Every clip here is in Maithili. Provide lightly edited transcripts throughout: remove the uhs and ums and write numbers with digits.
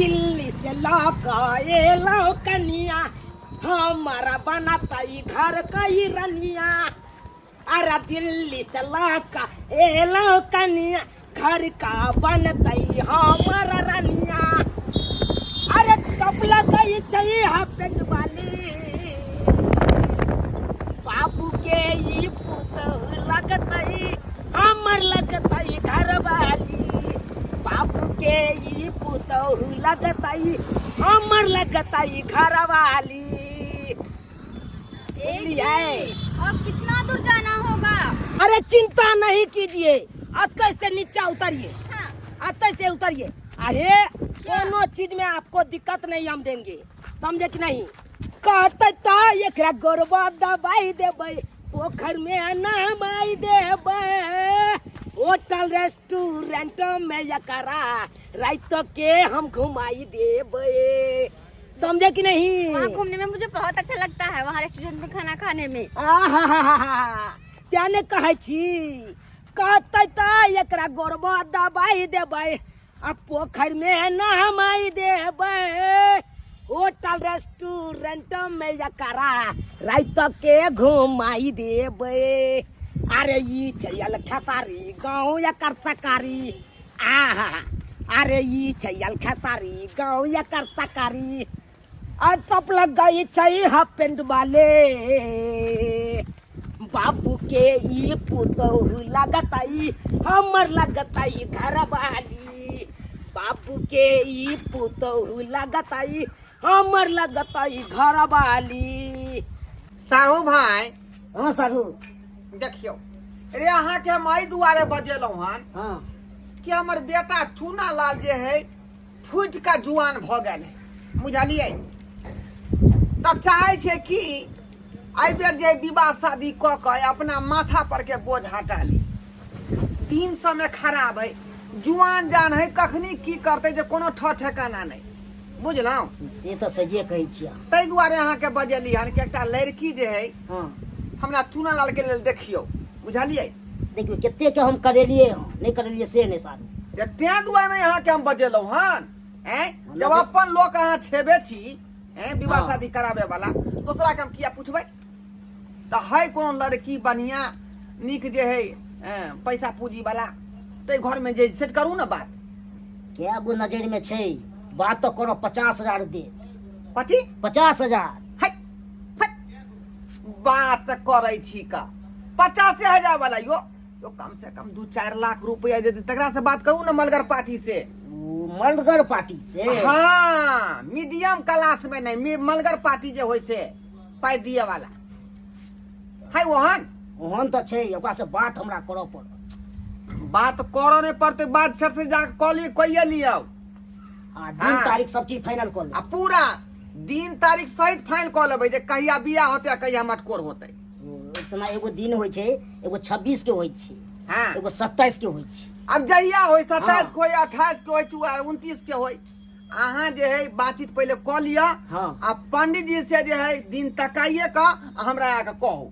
दिल्ली से लऽ कऽ एलौ कनिया, हमारा बनतै घर कई रनिया। अरे दिल्ली से लऽ कऽ एलौ कनिया, घर का बनतै हमर रनिया। अरे टप लगै छै हाफ पेंट वाली, बाबू के ई पुतहु लगतै हमर लगतै घरवाली। बाबू के ई पुतहु लगतै हमर लगतै घरवाली। ए जी, बुझलियै? अब कितना दूर जाना होगा? अरे चिंता नहीं कीजिए, अतः से नीचा उतरिए। हाँ। अतः से उतरिए। अरे कोनो चीज में आपको दिक्कत नहीं हम देंगे, समझे कि नहीं? कहते ता एकरा गोरबा दबाई देबै, पोखर में नहबाई देबै, होटल रेस्टोरेंट में एकरा रात के हम घुमाई देबै, समझे कि नहीं? वहाँ घूमने में मुझे बहुत अच्छा लगता है, वहाँ रेस्टोरेंट में खाना खाने में। आहाहाहा, तें ने कहै छी, कहते तऽ एकरा गोरबा दबाई देबै आ पोखरि में नहमाई देबै, होटल रेस्टोरेंट में एकरा रात के घुमाई देबै। अरे ई छै खेसारी गाँव एकर सकारी। आहा, अरे ई छै खेसारी गाँव एकर सकारी। आ टप लग गई छै हाफ पेंट वाले, बाबू के ई पुतोहु लगतई हमर लगतई घरवाली। बाबू के ई पुतोहु लगतई हमर लगतई घरवाली। साहू भाई। हाँ साहू। देखियौ रे, अहाँके हम एहि दुआरे बजेलहुँ हन कि हमर बेटा चूना लाल जे है फूटि कऽ जुआन भऽ गेल है, बुझलियै? तऽ चाहै छै कि एहि बेर जे विवाह शादी कऽ कऽ अपना माथा पर के बोझ हटा ली। दिन समय खराब है, जुआन जान है, कखनी की करतै जे कोनो ठो ठेकाना नहि, बुझलहुँ? से तऽ सहिए कहै छियै अहाँ। ताहि दुआरे अहाँके बजेली हन कि एकटा लड़की जे है हमरा चूना लाल के लेल देखियौ, बुझलियै? देखियौ कतेक हम करेलियै हँ, नहि करेलियै से नहि सारू। जे तें दुआरे अहाँके हम बजेलहुँ हन। ऐं जब अपन लोक अहाँ छेबे छी, ऐं विवाह शादी कराबे वाला, दोसरा के हम किया पूछबै? तऽ है कोनो लड़की बढ़िया नीक जे है, ऐं, पैसा पूंजी वाला, ताहि घर में जे सेट करू ने बात। कए गो नजर में छै, बात तऽ करब, 50,000 देत। कथी? 50,000। है, है, बात करै छी का 85,000 वाला? यो यो कम से कम 2-4 लाख रुपया दे दे, तकरा से बात करू ना मलगर पार्टी से। ओ मलगर पार्टी से? हाँ, मीडियम क्लास में नहीं, मलगर पार्टी जे होय से पाई दिए वाला है ओहन। ओहन तऽ छै, ओकरा से बात हमरा करऽ पड़त। बात करऽ नहीं पड़ते, बात छठ से जा कऽ कहिए लियौ। आ दिन तारीख सब चीज फाइनल कऽ लेबै। आ पूरा दिन तारीख सहित फाइनल कऽ लेबै जे कहिया बियाह होतै आ कहिया मटकोर होतै। इतना एगो दिन होइ छै, एगो 26 के होइ छै, एगो 27 के होइ छै। अब जहिया होय, 27 के होय, 28 के होय, 29 के होय, अहाँ जे है बातचीत पहिले कऽ लिअ। आ पंडित जी से जे है दिन तकाइए कऽ आ हमरा आके कहू,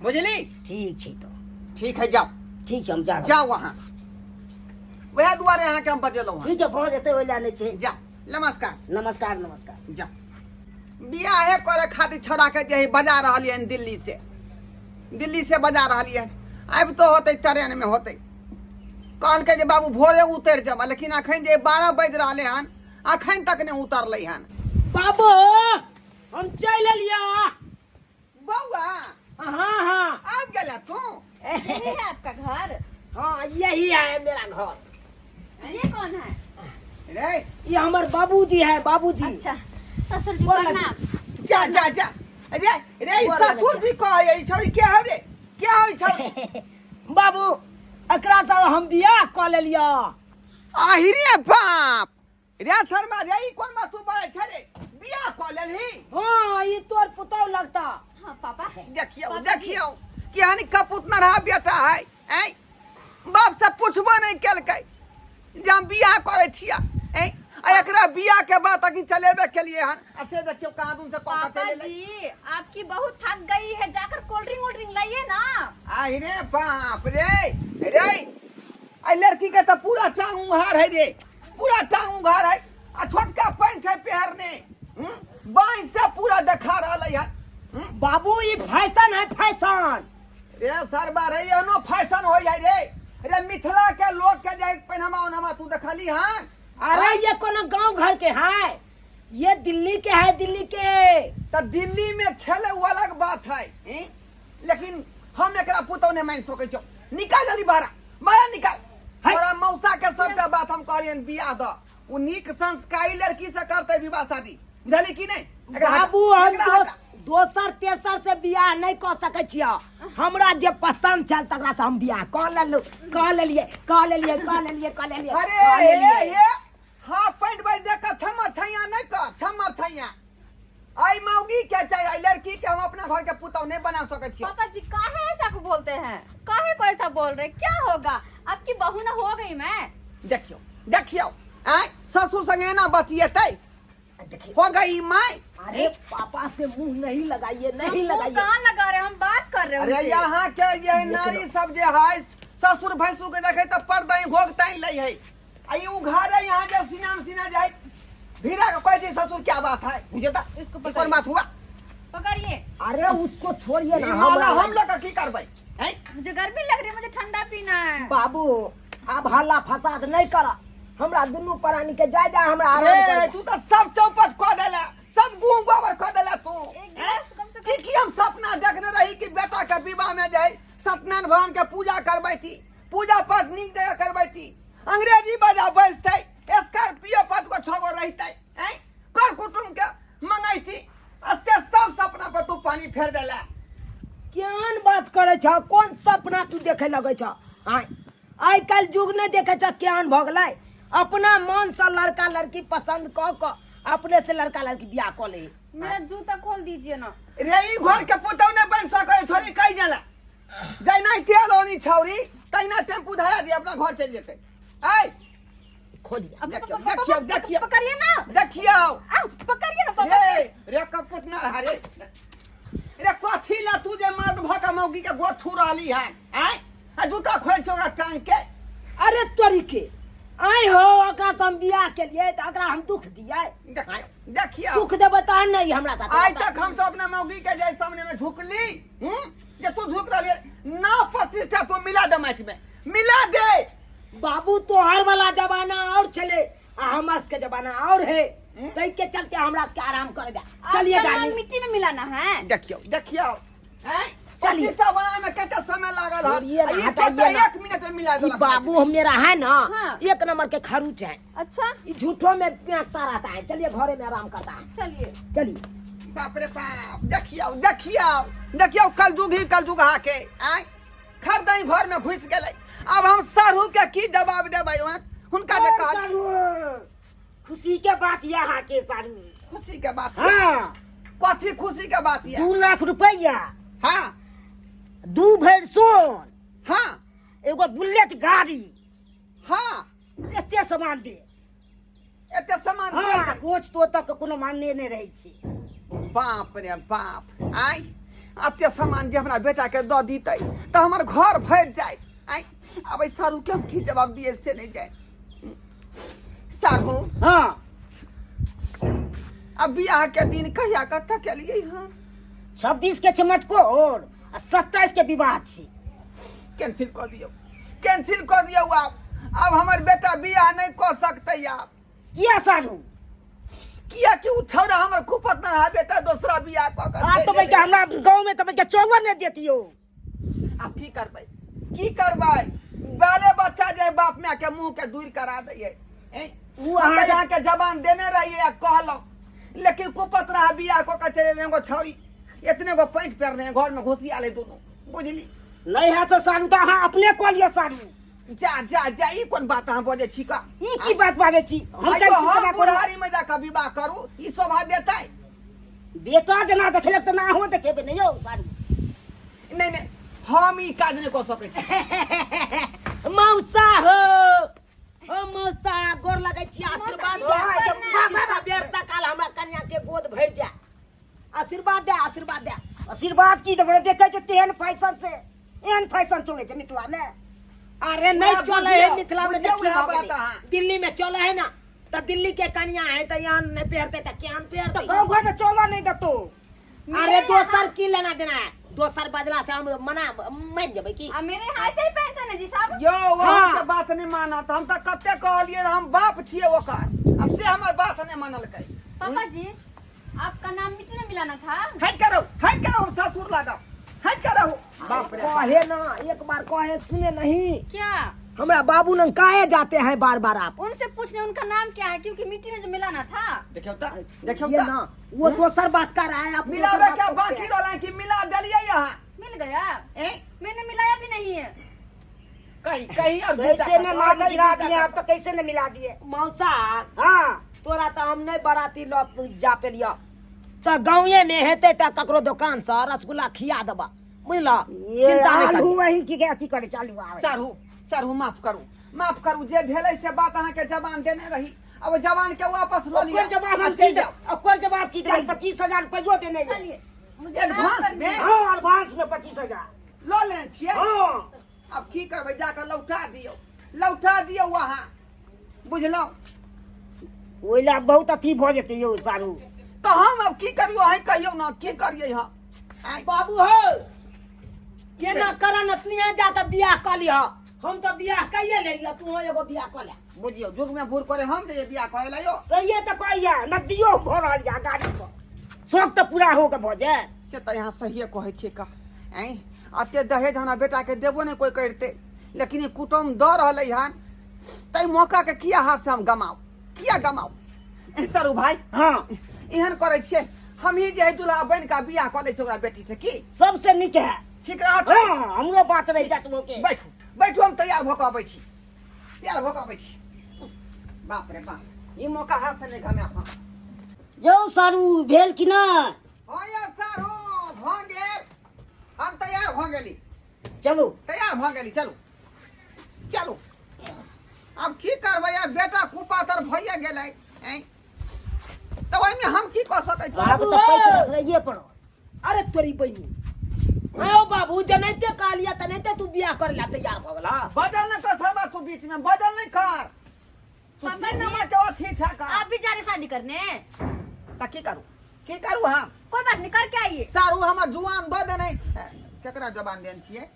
बुझली? ठीक छै तऽ। ठीक है, जाओ। ठीक छै, हम जा रहल जाओ अहाँ, वएह दुआरे अहाँके हम बजेलहुँ हँ। ठीक छै, भऽ जेतै, ओहि लए नहि छै। जाओ, नमस्कार। नमस्कार, नमस्कार। जाओ। बियाहे करे खातिर छौड़ा के जे है बजा रहलियै हन दिल्ली से, दिल्ली से बजा रहलियै हन। आबि तो होतै, ट्रेन में होतै। कहलकै जे बाबू भोरे उतरि जेबै, लेकिन अखन जे 12 बाजि रहलै हन, अखन तक नहि उतरलै हन। बाबू हम चलि एलियै। बौआ। हाँ हाँ। आबि गेला तू? यही है आपका घर? हाँ, यही है मेरा घर। ये कौन है? रे ये हमार बाबूजी है, बाबूजी। अच्छा, ससुर जी बोल लगे। प्रणाम। जा जा जा, रे रे, बोल लगे। ससुर जी कहै छौड़ी के हौ रे, के हौ छौड़ी? बाबू एकरा से हम बियाह कऽ लेलियै। आहि रे बाप रे शर्मा रे, ई कोन बात तू बड़े छे रे, बियाह कऽ लेलही? हाँ, ई तोर पुतौ लगता। हाँ पापा। देखियौ, पापा जी। देखियौ केहन कपूत नरहा बेटा है। ऐं बाप से पुछबो नहीं केलकै जे हम बियाह करै छियै। ऐं आ एकरा बियाह के बाद अखन चलेबे केलिए हन, आ से देखियौ कहाँ दून से कऽ कऽ पापा चलेलै। जी आपकी बहू थक गई है, जाकर कोल्ड ड्रिंक वोल्ड ड्रिंक लाइए ना। आहि रे बाप रे रे, आई लड़की के तो पूरा टांग उघार है रे, पूरा टांग उघार है। आ छोटका बाबू ई फैशन है फैशन। रे सरबा रे, एहनो फैशन होइ है रे। रे मिथिला के लोग के जे पहनावा ओनावा तू देखली हन? अरे ये कोनो गांव घर के है, ये दिल्ली के है, दिल्ली के। त दिल्ली में छले उ अलग बात है, हैं? लेकिन हम एकरा पुतौ नहीं मान सकै छौ। निकाल जल्दी बाहर, बाहर निकाल। है। तोरा मौसा के सबटा बात हम कहलियन बियाह द, उ नीक संस्कारी लड़की से करते विवाह शादी, बुझली कि नहीं? एकरा हटा, बाबू हम एकरा हटा। दोसर तेसर से बियाह नहीं कऽ सकै छियै। हमरा जे पसंद छल तकरा से हम बियाह कऽ लेलहुँ, कऽ लेलियै, कऽ लेलियै, कऽ लेलियै, कऽ लेलियै, अरे कऽ हे लेलियै। हे हाँ पैंट बाज देख कऽ छमर छैया नहीं कर, छमर छैया। आई मौगी के चाहे आई लड़की के हम अपना घर के पुतौ नहीं बना सकै छियै। पापा जी काहे ऐसा को बोलते हैं, काहे को ऐसा बोल रहे, क्या होगा आपकी बहू ना हो गई मैं। देखियो देखियो, आय ससुर संगे एना बतियेतै, देखिए हो गई माय। अरे पापा से मुंह नहीं लगाइए, हम नहीं मुंह लगाइए। कहाँ लगा रहे, हम बात कर रहे हैं अरे उनसे। यहाँ के ये नारी सब जे है ससुर भैंसुर के देखे तो पर्दा ही घोघता ही लै है, आ ई उघारे यहाँ जे सीना में सीना जाए भीड़ा के कहै छै ससुर क्या बात है, बुझे त इसको ई कोन पकड़िए। बात हुआ? पकड़िए। अरे उसको छोड़िए ना, ई माला हमरा हम लोग की करबै? हैं? मुझे गर्मी लग रही है, मुझे ठंडा पीना है। बाबू अब हल्ला फसाद नहीं कर, हमरा दुनू प्राणी के जाय जा, हमरा आराम रे, कर। तू तो सब चौपट कऽ देला, सब गुह गोबर कऽ देला तू। एक गिलास कम से कम। की की हम सपना देखने रही कि बेटा के विवाह में जाए सत्यनारायण भगवान के पूजा करबैती, पूजा पाठ नीक जगह करबैती, अंग्रेजी बजा बजतै, स्कॉर्पियो 5 गो 6 गो रहितै, हैं? कर कुटुम्ब के मंगैती, आ से सब सपना पर तू पानी फेर देला। केहन बात करै छ, कोन सपना तू देखे लगै छ? आय आइ काल्हि युग नहि देखै छ केहन भऽ गेलै, अपना मन से लड़का लड़की पसंद कऽ कऽ अपने से लड़का लड़की बियाह कऽ ले। मेरा जूता खोल दीजिए ना। रे ई घर के पुतौ नहि बनि सकै छोरी, कहि गेला जहिना तेल ओनी छौरी तहिना टेम्पू धरा दिए अपना घर चलि जेतै। ऐ खोलिए। अब देखियो, पापा, देखियो, देखियो। पकड़िए ना। देखियो। आ, पकड़िए ना पापा। रे रे कपुत ना हरे रे, कथी ला तू जे मर्द भ के मौगी के गोद छू रहली है? आय आ जूता खोल छौ ओकरा टांग के। अरे तोरी के आय हो, ओकरा से हम बियाह के लिए त ओकरा हम दुख दिए। देखियो, देखियो। सुख देबै तहन नहीं हमरा साथे। आइ तक हम सब अपना मौगी के जाय सामने में झुकली, जे तू झुक रहली ना प्रतिष्ठा तू मिला दे माटि में, मिला दे। बाबू तोहर वाला जमाना और छले आ हमरा के जमाना और है, तै के चलते हमरा के आराम करे दे। चलिए आपका नाम डाली। मिट्टी में मिलाना है। देखियो, देखियो, हैं? चलिए। प्रतिष्ठा बनाए में कते समय लागल है? छोड़िए ना, आ ई हटाइए छोटा ना। 1 मिनट में मिला ई देलक। बाबू हम मेरा है ना, हाँ। एक नंबर के खरूच है। अच्छा। ई झूठो में फेंकता रहता है। चलिए घरे में आराम करता है। चलिए। चलिए। बाप रे बाप, देखियो, देखियो, देखियो कलजुग ही कलजुग हा के, आय? खरदई घर में घुस गेलै। अब हम साढ़ू के की जवाब देबै? हुनका जे कहल। साढ़ू, खुशी के बात यह है के साढ़ू। खुशी के बात? हाँ। कथी खुशी के बात यह? 2 लाख रुपया। हाँ। 2 भरि सोन। हाँ। एगो बुलेट गाड़ी। हाँ। एते सामान दे। एते सामान दे। हाँ, कोच तो तक कोनो मान्य नहीं रहै छै। बाप रे बाप, आय एते सामान जे हमरा बेटा के दऽ दितै तऽ हमर घर भरि जाय। आय अब एहि साढ़ू के हम की जवाब दिए से नहीं जाय। साढ़ू। हाँ। अब बियाह के दिन कहिया कतऽ केलियै हन? 26 के छै मटकोर आ 27 के विवाह छै। कैंसिल कऽ दियौ, कैंसिल कऽ दियौ। आब हमर बेटा बियाह नहि कऽ सकतै आब। किया साढ़ू? किया कि उ छौड़ा हमर कुपत न है बेटा, दोसरा बियाह कऽ कऽ आब चलि तऽ गेलै। भैया हमरा गाँव में तऽ भैया चलऽ नहि देतियौ। आब की करबै, की करबै? बाले बच्चा जे बाप माय के मुंह के दूर करा दैयै। हैं? उ हम अहाँ तऽ अहाँके जबान देने रहियै आ कहलहुँ, लेकिन कुपत रहा बियाह कऽ कऽ चलि एलै। एगो छौड़ी एतने गो पैंट पहिरने घर में घुसिया ले दुनू, बुझली? नहि हैत तऽ साढ़ू तऽ अहाँ अपने कऽ लिअ साढ़ू। जा जा जा, ई कोन बात अहाँ बजै छी का? ई की बात बाजै छी? हम आइयो कैंसिल हम केना करू? बुढ़ारी में जाकऽ विवाह करू, ई शोभा देतै? बेटा जेना देखेलक तेना अहूँ देखेबै ने यौ साढ़ू। नहि नहि, हम ई काज नहि कऽ सकै छी। मौसा हो, ओ मौसा गोर लगै छी, आशीर्वाद दे। मौसा, बेर सकाल हमरा कन्या के गोद भरि जाय, आशीर्वाद दे, आशीर्वाद दे। आशीर्वाद की देबै? देखै छियै तेहन फैशन से एहन फैशन चलै छै मिथिला में। अरे नहीं वएह चले है बुझियौ, मिथिला में, बुझियौ तऽ की वएह भऽ बात गेलै? अहाँ। दिल्ली में चले है ना, तऽ दिल्ली के कन्या है तऽ यहाँ नहीं पहिरते तऽ केहन पहिरते? तऽ गाँव घर में चलऽ नहि देतौ। अरे दोसर की लेना देना है, दोसर बजला से हम मना मान जेबै की? आ मेरे यहाँ ऐसे ही पहनते ना जी साहब। यौ, हाँ। अहाँके बात नहि मानत। हम तऽ कते कहलियै, हम बाप छियै ओकर, आ से हमर बात नहि मानलकै। पापा जी, आपका नाम मिट्टी में मिलाना था। हटि के रहू, हटि के रहू, हम ससुर लागब। हटि के रहू। बाप रे बाप। कहे ना, एक बार कहे सुने नहीं। क्या? हमरा बाबू नंग काहे जाते हैं बार बार आप? उनसे पूछने उनका नाम क्या है, क्योंकि मिट्टी में जो मिलाना था। देखियौ तऽ, देखियौ ये तऽ। ना वो दोसर बात कर रहा है, आप दोसर मिलाबे बात के सोचते बाकी हैं। रहलै कि मिला देलियै अहाँ? मिल गया। ए मैंने मिलाया भी नहीं है। कही कही और जीता कैसे न कर, नाम और गिरा जीता दिए कर। आप तो, कैसे न मिला दिए? मौसा। हाँ। तोरा तऽ हम नहि बराती लऽ जा पेलियऽ, तऽ गाँवे मे हेतै तऽ ककरो दोकान से रसगुल्ला खिया देबा, बुझलऽ? ये चिंता नहि आलू करी। वही की अथी करे चालू आवे। सारू, सारू, माफ करू, माफ करू। जे भेलै से बात, अहाँके जवान देने रही, अब जवान के वापस लऽ लिअ। ओकर जवाब आ हम चलि की जाउ। ओकर जवाब की देबै? 25,000 रुपयो देने ये। चलिए, मुझे काम एडवांस करने में? है। हाँ, एडवांस में 25,000 लऽ लेने छियै? हाँ। आब की करबै? जाकऽ लौटा दियौ, लौटा दियौ अहाँ, बुझलहुँ? ओहि लए बहुत अथी भऽ जेतै यौ सारू। तऽ हम आब की करियौ? अहीं कहियौ ने, की करियै हम? आँय? बाबू हो, केना कर न, तू यहाँ जा तऽ बियाह कऽ लिह। हम तऽ बियाह कैये लेलियऽ, तू एगो बियाह कऽ ले। बुझियौ, युगमे बूढ़ करे हम जइयै बियाह करै लए यौ? सहिए तऽ कहैया, नकदियो भऽ रहल यऽ गाड़ी सँ, शौक तऽ पूरा हो के भऽ जाए। से तऽ यहाँ सहिए कहै छियै का। आँय, एते दहेज हमरा बेटाके देबो नहि कोइ करितै, लेकिन ई कुटुम दऽ रहलै हन, ताहि मौकाके किया हाथ से हम गमाउ, किया गमाउ? सरू भाई। हाँ। एहन करै छियै, हमही जे है दुल्हा बनि कऽ बियाह कऽ लै छियै ओकरा बेटी से, की? सबसे नीक है। ठीक रहत? हाँ, हमरो बात रहि जात के। बैठू, बैठू, हम तैयार भऽ कऽ अबै छी, तैयार भऽ कऽ अबै छी। बाप रे बाप, ई मौका हाथ से नहि गमायब हम। यौ सारू, भेल कि नहि? हाँ यार सारू, भऽ गेल, हम तैयार भऽ गेली। चलू। तैयार भऽ गेली, चलू चलू। आब की करबै? आब बेटा कुपातर भइए गेलै, ऐं? तऽ ओहिमे हम की कऽ सकै छी? आब तऽ पैसा रखलैये पड़त। अरे तोरी बहिनी, आओ बाबू, जनाइते कहलिया तनाइते तू बियाह करे ला तैयार भऽ गेला। बजल नहि कर सरबा, तू बीच में बजल नहि कर तू। पापा सीन जी। नंबर के अथी छै का। आप भी जा रहे शादी करने? तऽ की करू, की करू हम? कोई बात नहीं, करके आइए। सारू हमर जुआन दऽ देने। केकरा जबान देने छियै?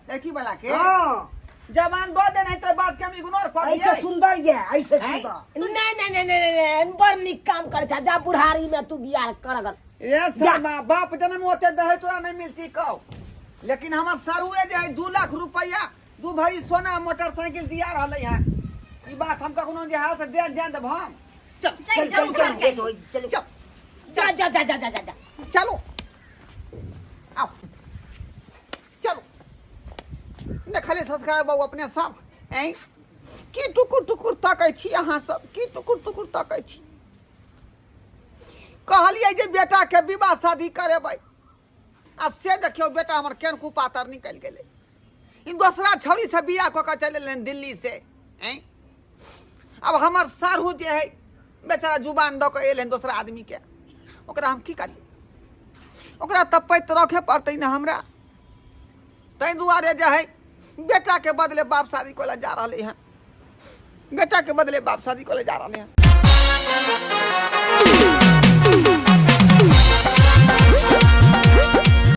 लड़की वाला के? हाँ। जबान दऽ देने तऽ बात के हम इग्नोर कऽ ऐसे दियै? सुंदर ये, ऐसे हैं? सुंदर। नहीं नहीं नहीं नहीं नहीं, नहीं, बड़ नीक काम करे छा। जा, बुढ़ारी में तू बियाह कर गल। ए शर्मा, बाप जनम ओते दहेज तोरा नहीं मिलती कहो, लेकिन हमर सारुए जे है 2 लाख रुपया, 2 भरी सोना, मोटरसाइकिल दिया रहलै है। ई बात हम कखनो जे है से दे दे देब हम। चल। चल चल। चल, चल। करके आइए। चलो। चल। जा जा जा जा जा जा जा। चलो, आओ, चलो। देखले संस्कार बाबू अपने सब। ऐं, की टुकुर टुकुर तकै छी अहाँ सब? की टुकुर टुकुर तकै छी? कहलियै जे बेटाके विवाह शादी करेबै, आ से देखियौ, बेटा हमर केहन कुपातर निकलि गेलै। ई दोसरा छौड़ीसँ बियाह कऽ कऽ चलि एलै दिल्ली से। ऐं, आब हमर साढ़ू जे है बेचारा जुबान दऽ कऽ एलै दोसरा आदमीके, ओकरा हम की करी? ओकरा तऽ पैत रखे पड़तै ने हमरा। ताहि दुआरे जे है बेटाके बदले बाप शादी कऽ लए जा रहलै हँ, बेटाके बदले बाप शादी कऽ लए जा रहलै हँ।